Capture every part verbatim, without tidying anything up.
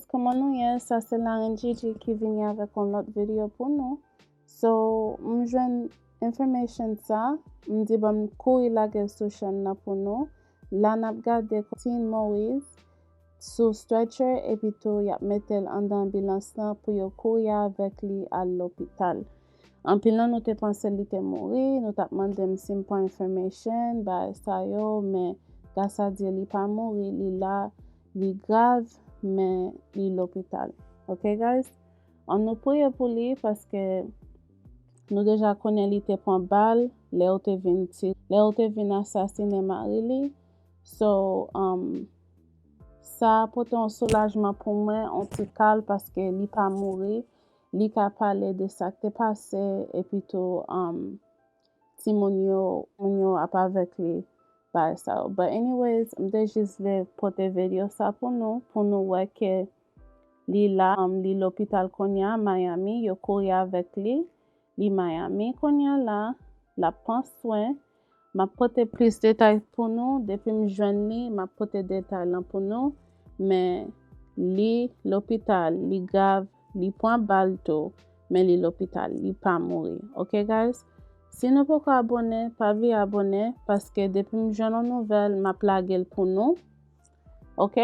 Kòman nou ye? Sa se Laren Gigi ki vini avèk yon lòt videyo pou nou. So, m jwenn information sa, m di ban m kouri lage l sou chèn nan pou nou. La n ap gade Christine Moïse sou stretcher epi tou y ap mete l anndan anbilans lan pou yo kouri avèk li al lopital. Anpil nan nou te panse li te mouri, nou t ap mande m si m pran information, bagay sa yo, men gras a Dye li pa mouri, li la, li grav, men li lopital. Ok guys? Ann nou priye pou li paske nou deja konnen li te pran bal lè yo te vin ti, lè yo te vin asasinen mari li. So, um, sa pote yon soulajman pou mwen, yon ti kal paske li pa mouri, li ka pale de sa k te pase epi tou um, timoun yo, moun yo ap avèk li bagay sa yo. But anyways, m te jis vle pote videyo sa pou nou, pou nou wè ke li la, um, li lopital kounye a, Miami, yo kouri avèk li, li Miami kounye a la, l ap pran swen. M ap pote plis detay pou nou, depi m jwenn li, m ap pote detay lan pou nou, men li lopital, li grav, li pran bal tou, men li lopital, li pa mouri. Ok guys? Si nou poko abòne, pa bliye abòne, paske depi m jwenn yon nouvèl, m ap lage l pou nou. Ok?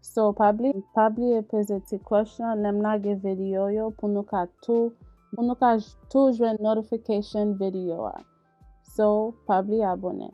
So, pa bliye, pa bliye peze ti cloche lan lè m lage videyo yo pou nou ka tou, pou nou ka j- tou jwenn notification videyo a. So, pa bliye abòne.